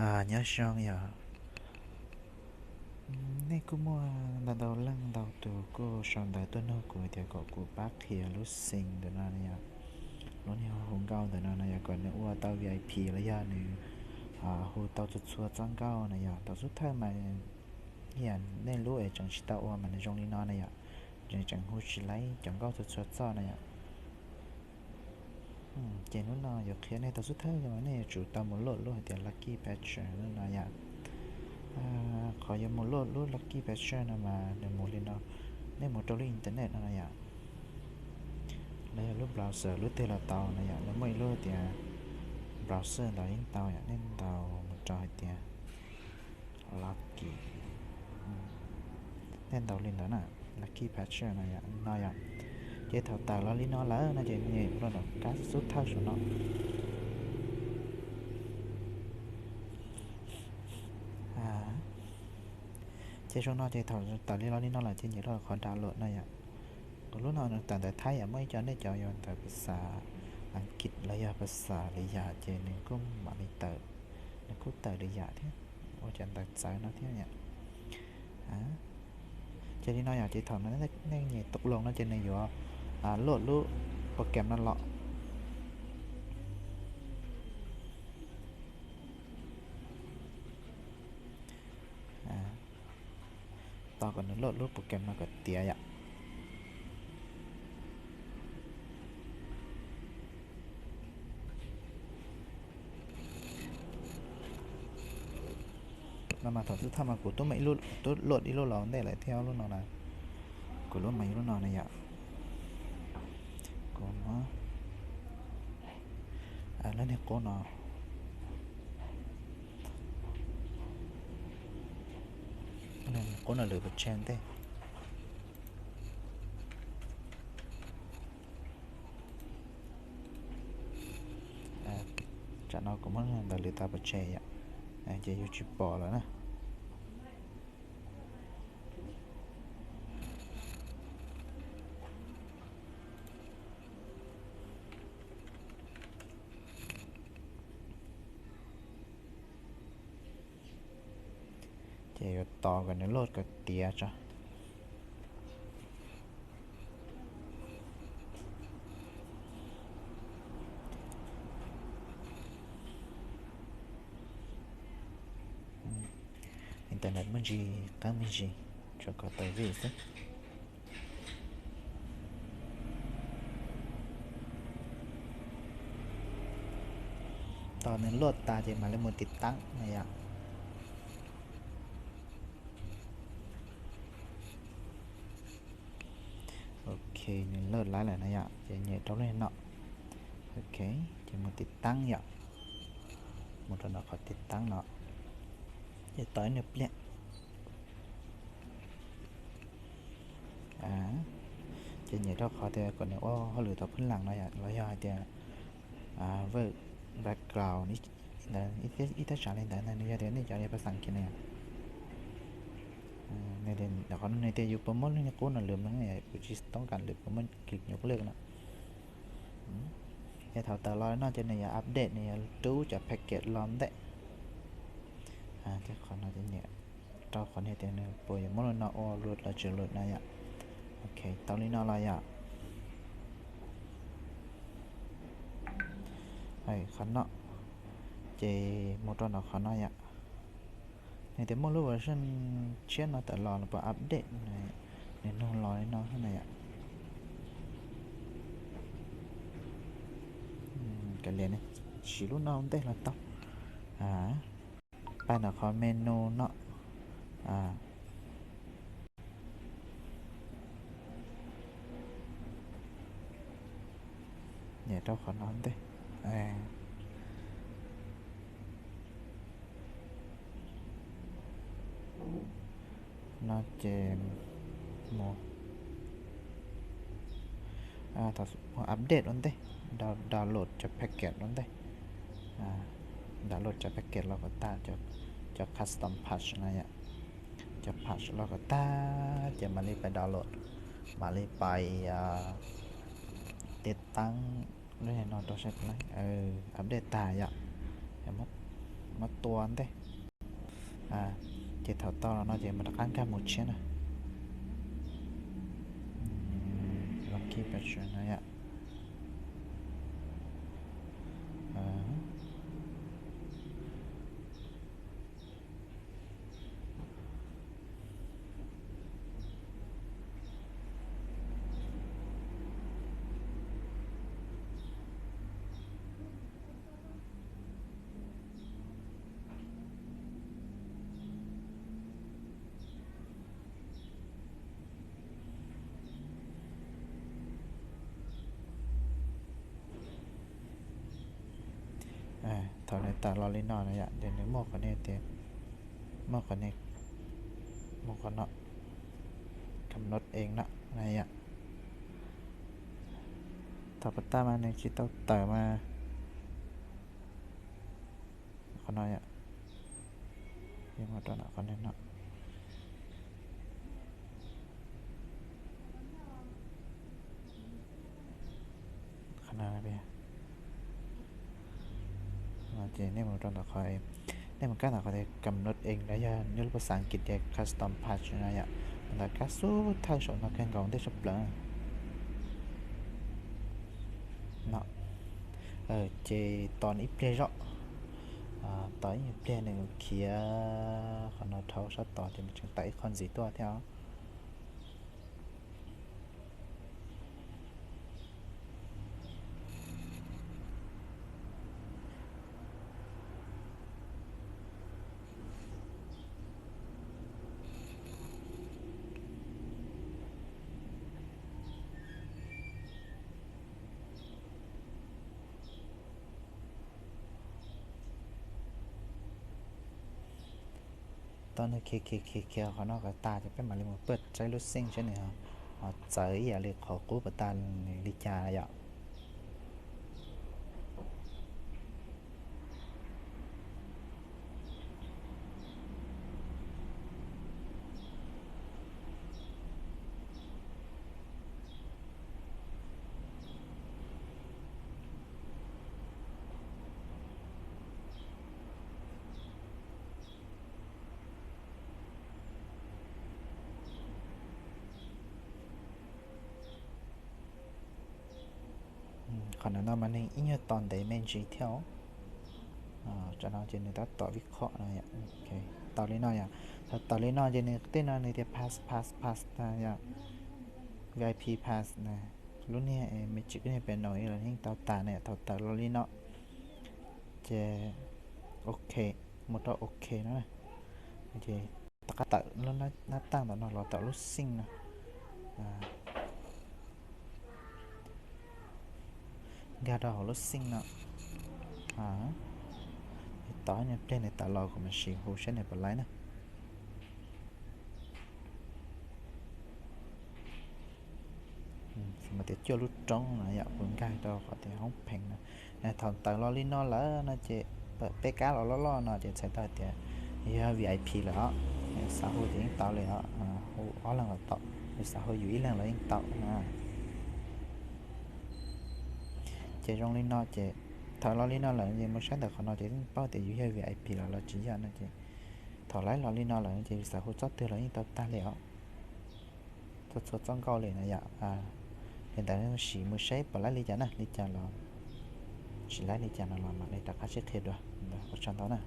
Nyob zoo yom, nej kuj muaj ntau ntau leej ntau tus kuj sau ntawv tuaj nug kuv tias kom kuv pab qhia lub xim ntawm no na yom, lub niag hu nkauj ntawm no na yom, kom nws ua tau V I P los yog nws hu tau txhua txhua txoj nkauj na yom. Thaum xub thawj mas yam nej lub es tseem tsis tau ua mas nws zoo li no na yom, nws tseem hu tsis laib cov nkauj txhua txhua txoj na yom. Ces hnub no yuav qhia nej thaum xub thawj yog nej yuav tsum tau mus load lub hais tias Lucky Patcher lub no yom. Qhov yuav mus load lub Lucky Patcher no mas nws mus li no, nej mus rau lub internet no na yom, los yog lub browser lub twg los tau na yom, lawv muaj ib lub tias browser ntawd yeej tau yom, nej ntaus mus rau hais tias Lucky, nej ntaus li ntawd na, Lucky Patcher no yom. Ces thaum tawm los li no lawm no ces nyem rau nram kab xub thawj saum no. Ces saum no ces thaum tawm li los li no lawm ces nyem rau qhov download no yom. Kuv lub no nws tawm ntawv Thaib yom, muaj ib co nej cov yuav ntawv phas xas Askiv los yog phas xas lwm yam ces nws kuj mam li tawm, nws kuj tawm lwm yam thiab, ua cov ntawv txawv no thiab yom. Ces li no yom, ces thaum no nej nyem tau loo no ces nws yuav load lub program no los. Tos kom nws load lub program no kom tiav yom. No mas thaum xub thawj mas kuv twb muaj ib lub, kuv twb load ib lub los ntej lawm thiab, lub no na, kuv lub mas yog lub no na yom. Kuv muab lub niag qub no, qub no lwm pov tseg ntej. Tsam no kuv muab ntawd lwm tau pov tseg yom, ces yus tsis pom lawm na. Ces yuav tos kom nws load kom tiav tso. Internet muaj ntsis qeeb me ntsis, tsuas kom tau vij xwb. Tos nws load tas ces mam li mus tiv taab na yom. Ok, nws load lawm na yom, ces nyem rau lub no. Ok, ces mus tiv taab yom, mus rau nram qhov tiv taab no, ces tos ib nyuag pliag. Ces nyem rau qhov tias kom nws ua hauj lwm tau phwb lam no yom, los yog hais tias vwm background ib thaj tsam li ntawd na, nws yog tias nej cov li pas xas kiv na yom. Qhov no nws tias yus puas muab lub niag qub no lwm mloog, kuv tsis toob kas lwm puas muab kis nyuv lwj no. Ces thaum tawm los no ces nws yuav update, nws yuav rub cov package los ntej. Ces qhov no ces nyem rau qhov niag tias nws puas yuav muab lub no ua lus los tsis lus no yom. Ok, tau li no los yom. Qhov no, ces mus rau nram qhov no yom. Nws tias muaj lub version tshiab no tawm los, puas update, nws nug los li no na yom. Kav liam, siv lub no ntej los tau. Pais nram qhov menu no. Nyem rau qhov no ntej. No ces mus, mus update ua ntej, download cov package ua ntej. Download cov package los kom tag, cov custom patch no yom. Cov patch los kom tag ces mam li pais download, mam li pais tiv taab lub no rau saib. Update tag yom, muab Mas tua ntej. Ces thaum tau los no ces mus rov qab nkag mus tshiab na. Los kib pas tsuas no yom. Thaum nws tawm los li no na yom, ces nws muaj qhov niag tias, muaj qhov niag, muaj qhov no, kam nod ees no na yom. Thaum pas tas mas nws tsis tau tawm mas qhov no yom, qhov no no ces nej mus rau ntawm qhov, nej mus kab ntawm qhov tias kam nod ees no yog nyob lub pas xas As kiv tias custom path no yom. Ntawm kab xub thawj saum no kawg nkaus ntej sab plaws no. Ces tos ib pliag zoj, tos ib pliag nws khiav qhov no dhau sab tod ces nws tseem tawm ib qho ntxiv tuaj thiab os. Tau nws khiav khiav khiav khiav qhov no kom tas ces peb mam li mus pab saib lub xeej saib nws ho txawv ib yam li qhov qub pas tas nws li cas yom. Qhov no mas neeg ib nyuag tos ntev me ntsis thiab. Tam no ces nws tab tom vib khob no. Tau li no yom, thaum tawm li no ces nws tej no nws tias pass pass pass tas yom, V I P pass na. Lub niag me tsis kub niag pes no los yeej tau tas na. Thaum tawm los li no ces ok, mus rau ok no na. Ces tom qab tawm lub nab taj ntawm no los tawm lub xeej no, nkag rau hauv lub xeej no. Tos ib pliag nws tawm los kuv mam sim hu saib nws puas laib na. Mas tias cuaj lub roob no yom, kuv nkag rau qhov tias hoob pheej no. Thaum tawm los li no lawm no ces peb kab los loj loj no ces txhais tau tias yog V I P lawm os. Xav hu ces yeej tau li os, hu ob leeg los tau, yus xav hu yus ib leeg los yeej tau. Ces zoo li no ces thaum los li no lawm ces mus saib ntawm qhov no ces yeej paub tias yus yog V I P lawm los tsis yog no ces thaum laib los li no lawm ces yus xav hu txoj twg los yeej tau tag li os. Txhua txhua txoj nkauj li na yom. Li ntawd sim mus saib puas laib li cas na, li cas los tsis laib li cas no los mam li rov qab sib qhia dua. Ua tsaug ntau na.